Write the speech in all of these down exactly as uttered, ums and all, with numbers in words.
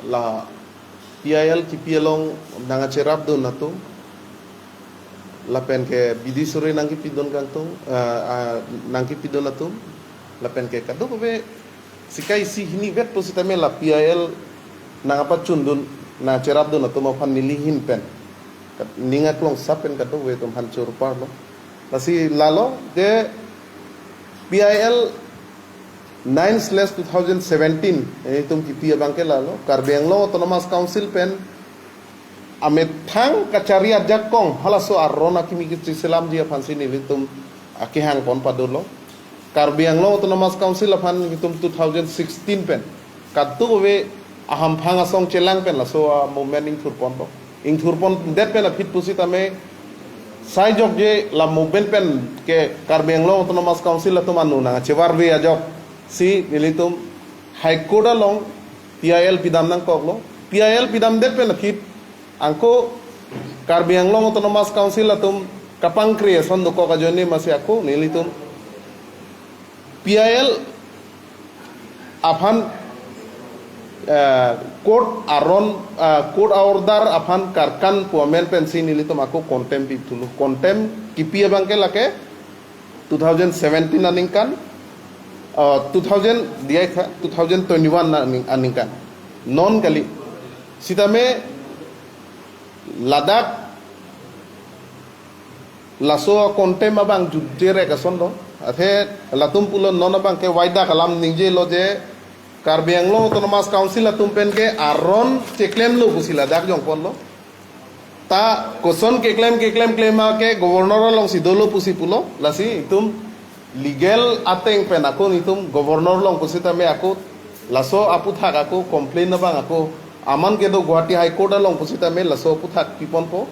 La P I L kipi along nangkacherapdun atum, lapen ke bidi suri nangkipidun kangtung, ah, ah, nangkipidun atum, lapen ke kadokave sika isi hini vet pusitame la P I L nangkapachundun, nangkacherapdun atum aphan neli ahin pen, kat-, ning aklong sap pen kadokave atum aphan chorparlo. Lasi lalo je P I L nine slash two thousand seventeen, eh, itum kipi abangke lalo, Karbi Anglong Autonomous Council pen amethang kachari ajakong halaso aron akimi kachiselamji aphansi nelitum akehang pon padolo. Karbi Anglong Autonomous Council aphan itum two thousand sixteen pen kadokave ahamphang asong chelang pen laso a-movement ingthur ponpo. Ingthur pondet pen aphi pusitame sai jokje la movement pen ke Karbi Anglong Autonomous Council atum anu nangchevarve ajoksi nelitum High Court along P I L pidam nangkoklo. P I L pidamdet pen aphi ako Karbi Anglong Autonomous Council atum kapangkre ason dokok ajoine masi ako nelitum P I L aphan, eh, court aron, eh, court order aphan karkan pu amen pensi nelitum ako contempt pipthulo. Contempt kipi abangke lake two thousand seventeen aningkan, eh, two thousand diai tha, two thousand twenty-one aning-, aningkan. Non kali. Sitame ladak laso contempt abang jutjerek ason do. Athe latum pulo non abangke waida kalam ningjelo je Karbi Anglong Autonomous Council atum pen ke aron cheklemlo pusi ladak jongponlo. Ta koson keklem keklem klem ke governor alongsi dolo pusi pulo. Lasi itum legal ateng pen ako itum governor along pusitame ako laso aputhak ako complain abang ako aman kedo Guwahati High Court along pusitame laso aputhak piponpo.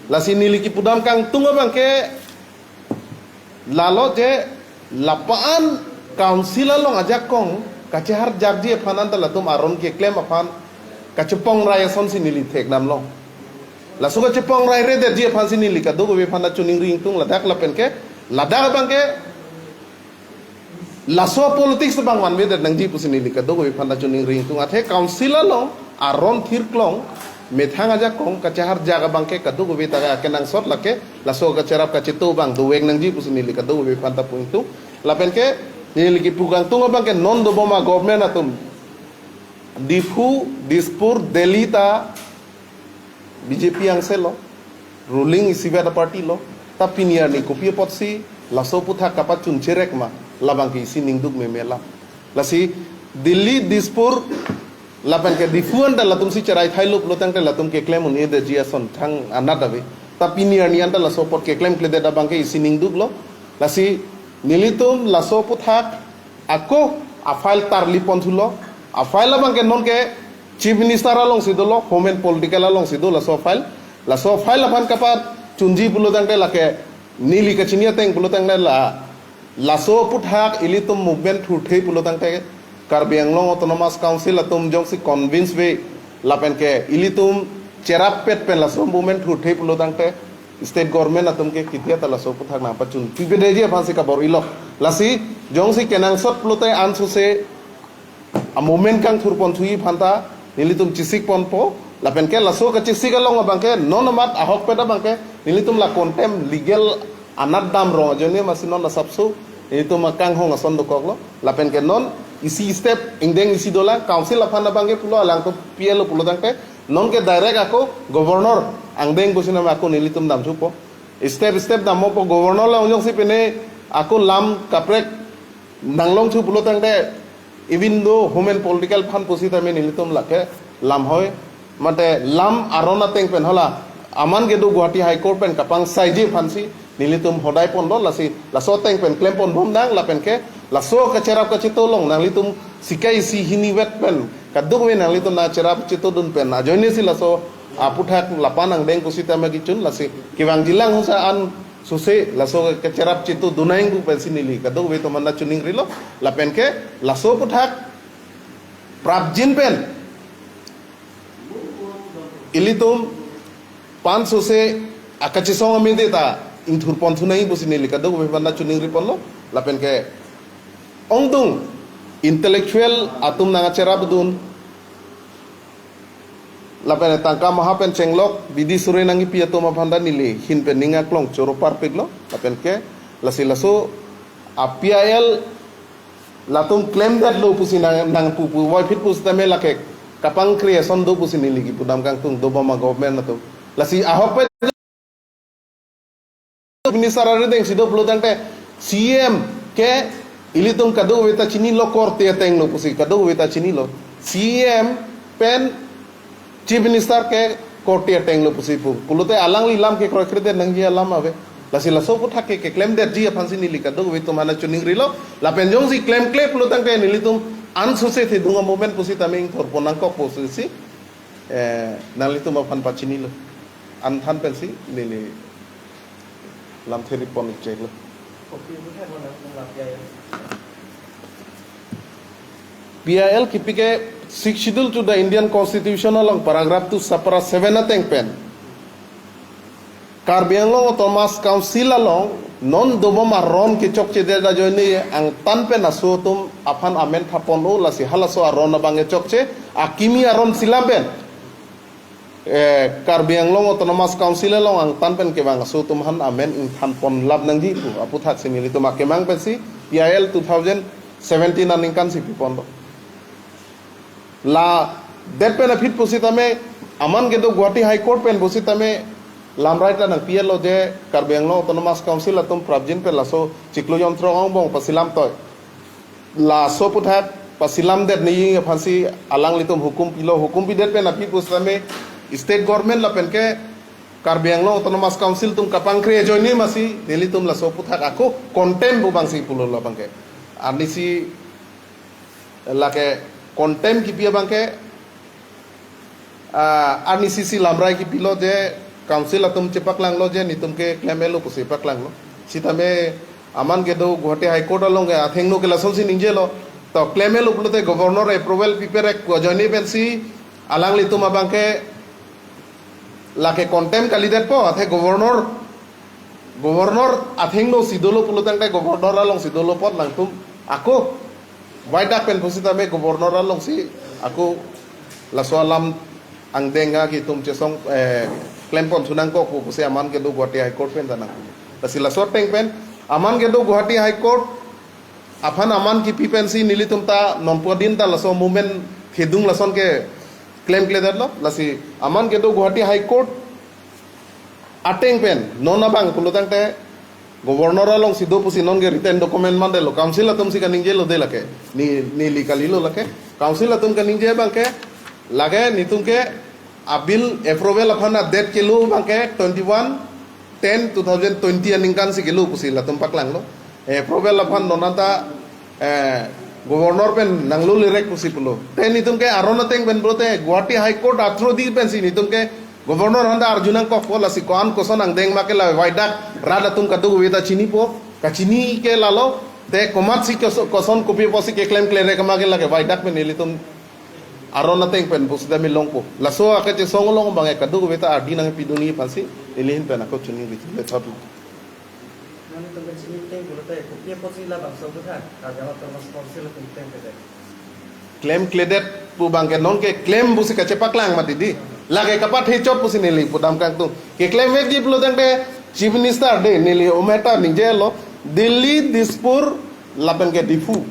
Lasi neli kipudam kangtung abangke lalo je lapuan council along ajakong kacheharjakji aphan anta latum aron keklem aphan kachepongrai asonsi neli thekdamlo. Laso kachepongraire detji aphansi neli kadokave aphan ta choningri ingtung ladak lapen ke ladak abangke laso politics abang vanvedet nangji pusi neli kadokave aphan ta choningri ingtung. Athe council along aron thirklong methang ajakong kacheharjak abangke kadokave ta akenangsot lake laso kacherap kacheto abang dovek nangji pusi neli kadokave aphan ta pu ingtung. Lapen ke neli kipu kangtung abangke non dobom a-government atum Diphu, Dispur, Delhi ta B J P angselo, ruling isivet a-party lo, ta pini arni kopi apotsi laso aputhak kapachuncherek ma, labangke isi ningduk meme alam. Lasi Delhi, Dispur, lapen ke Diphu anta latumsi cherai thailo pulotangte latum keklem un-edetji ason thang anat ave. Ta pini arni anta laso apot keklemkledet abangke isi ningduklo. Lasi nelitum laso aputhak ako a-file tarli ponthulo. A-file abangke nonke Chief Minister alongsi dolo, Home and Political alongsi do laso a-file. Laso a-file aphan kapachunji pulotangte lake neli kachini ateng pulotangte la laso aputhak ilitum movement thurthe pulotangte Karbi Anglong Autonomous Council atum jongsi convince ave lapen ke ilitum cherappet pen laso movement thurthe pulotangte state government atum ke kedia ta laso aputhak nangpachun pipedeji aphansi kabor-ilo. Lasi jongsi kenangsot pulote ansose a-movement kangthur ponthuji aphanta nelitum chesik ponpo. Lapen ke laso kachesik along abangke non amat ahokpet abangke nelitum la contempt legal anat damrong ajoine masi non asapso nelitum akanghong ason dokoklo. Lapen ke non isi step ingdeng isi dolang, council aphan abangke pulo alangtum P I L lo pulotangte nonke direct ako governor angdeng pusiname ako nelitum damthupo. Step step dammopo, governor along jongsi pine ako lam kaprek nanglongthu pulotangte, even though Home and Political aphan pusitame nelitum lake lam hoi, mate lam aron ateng pen hala aman kedo Guwahati High Court pen kapangsaiji aphansi nelitum hodai ponlo. Lasi laso ateng pen klem ponbomnang lapen ke laso kacherap kacheto along nanglitum sika isi hini vet pen kadokave nanglitum nangcherap chetodun pen ajoinesi laso aputhak lapu-an angdeng pusitame kechun. Lasi kevangjilang hosa ansose laso kacherap chetodun nangji pu pensi neli kadokave atum aphan ta choningrilo. Lapen ke laso aputhak prapjin pen ilitum pansose akachesong amede ta ingthur ponthu nangji pusi neli kadokave aphan ta choningri ponlo. Lapen ke ongdung intellectual atum nangkacherapdun lapen tangka maha pen chenglok bidi suri nangkipi atum aphan ta neli ahin pen ning aklong choro parpiklo, lapen ke lasi laso a-P I L latum klemdetlo pusi nang, nangpu pu voiphit pusitame lake kapangkri ason do pusi neli kipudam kangtung, dobom a-government atum. Lasi ahokpet Chief Minister arideng si do pulo tangte, C M ke ilitum kadokave ta chinilo, korte atenglo pusi kadokave ta chinilo. C M pen Chief Minister ke korte atenglo pusi pu pulote alangli lam kekroikredet nangji alam ave. Lasi laso aputhak ke keklemdetji aphansi neli kadokave atum aphan choningrilo. Lapen jongsi klemkle pulo tangte nelitum ansose thedung a-movement pusitame ingkorpon nangkok pusi, eh, nanglitum aphan pachinilo. An than pensi neli lamthe ripon ikcheklo. P I L kipi ke Sixth Schedule to the Indian Constitution along paragraph two subpara seven ateng pen Karbi Anglong Autonomous Council along non dobom aron kechokchedet ajoine angtan pen aso atum aphan amen thapon-o, lasi halaso aron abang kechokche akimi aron si lam pen, eh, Karbi Anglong Autonomous Council along angtan pen kevang aso atum aphan amen ingthanpon lap nangji pu aputhak si nelitum akemang pensi P I L two thousand seventeen aningkan si piponlo. La det pen aphi pusitame aman kedo Guwahati High Court pen pusitame lamrai ta nangpi-etlo je Karbi Anglong Autonomous Council atum prapjin pen laso chiklo jonthrok angbong pasilam toi. Laso aputhak pasilamdet nangji aphansi alanglitum hukum pilo, hukum pidet pen aphi pusitame state government lapen ke Karbi Anglong Autonomous Council atum kapangkri ajoine masi nelitum laso aputhak ako contempt pu abangsi pulo labang ke. Arnisi lake contempt kipi abang ke, ah, arnisi si lamrai kipilo je council atum chepaklanglo je netum ke claim-etlo pusi paklanglo. Sitame aman kedo Guwahati High Court along ke athengno ke lasonsi ningjelo. To claim-etlo pulote governor approval piperek pu ajoine pensi alanglitum abang ke lake contempt kalidetpo, athe governor, governor athengno si dolo pulo tangte governor alongsi dolo apot nangtum ako waidak pen pusitame governor alongsi ako laso alam angdeng a kitum chesong, eh, klempon thu nangkok pu pusi aman kedo Guwahati High Court pen ta nang. Lasi laso ateng pen aman kedo Guwahati High Court aphan aman kipi pensi nelitum ta nonpu adin ta laso movement thedung lason ke klemkledetlo. Lasi aman kedo Guwahati High Court ateng pen non abang pulo tangte governor alongsi do pusi non ke written document mandetlo, council atumsi kaningjelo de lake, ne, neli kalilo lake, council atum kaningje abang ke lake netum ke a-bill approval aphan a-date kelo abang ke twenty-one ten two thousand twenty aningkan si kelo pusi latum paklanglo. Eh, approval aphan non anta, eh, governor pen nanglo lerek pusi pulo. Te netum ke aron ateng pen pulote Guwahati High Court athroksi pensi netum ke governor aphan ta arju nangkokpo, lasi ko-an koson angdeng ma ke la waidak rat atum kadokave ta chinipo, kachini ke lalo, te komatsi koso-, koson kopi apotsi keklemkle re kama ke lake waidak pen nelitum aron ateng pen pusitame longpo. Laso akachesong along abang ke kadokave ta ardi nangpidunji aphansi neli ahin pen ako choningri le thot. Nangtum kachini ateng pulote kopi apotsi labangso aputhak Karbi Anglong Autonomous Council atum klemkledet? Klemkledet pu abang ke non ke claim pusi kachepaklang mati di. Lake kapathe chot pusi neli pudam kangtung. Keklemvekji pulo tangte Chief Minister de neli ometer ningjelo, Delhi, Dispur lapen ke Diphu.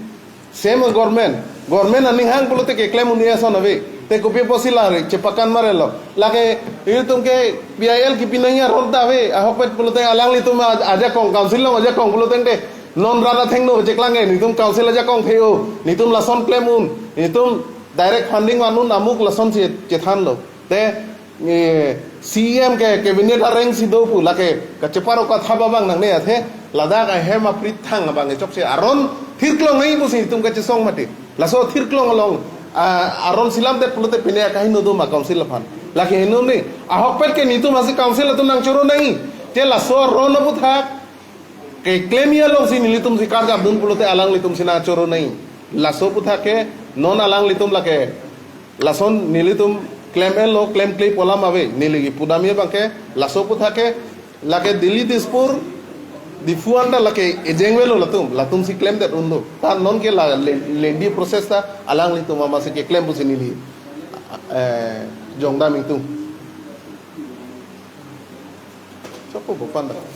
Same government. Government aning hang pulote keklem un-e ason ave. Te kopi apotsi la re chepakan marelo? Lake itum ke P I L kipi nangji aron ta ave. Ahokpet pulote alanglitum a-, ajakong, council along ajakong pulo tangte non rat athengno cheklang ke netum council ajakong the-o. Netum lason klem un. Netum direct funding van un amuk lason che-, chethanlo. Te, eh, C M ke cabinet areng si do pu lake kacheparo kathap abang nangne athe ladak ahem aprit thang abang chokche aron thirklong nangji pusi netum kachesong mati. Laso thirklong along, ah, aron silamdet pulote pine akahingno do ma council aphan? Lake hingno ne. Ahokpet ke netum aphansi council atum nangchoro nangji. Te laso aron aputhak keklemji alongsi nelitumsi karjapdun pulote alanglitumsi nangchoro nangji. Laso aputhak ke non alanglitum lake lason nelitum klem-etlo, klemklepo alam ave, neli kipudamji abang ke laso aputhak ke lake Delhi, Dispur, Diphu anta lake ejeng avelo latum, latumsi klemdet unlo. Ta non ke la le-, lengdi process ta alanglitum amatsi keklem pusi neli, eh, jongdam ingtung. Chopo bopan da.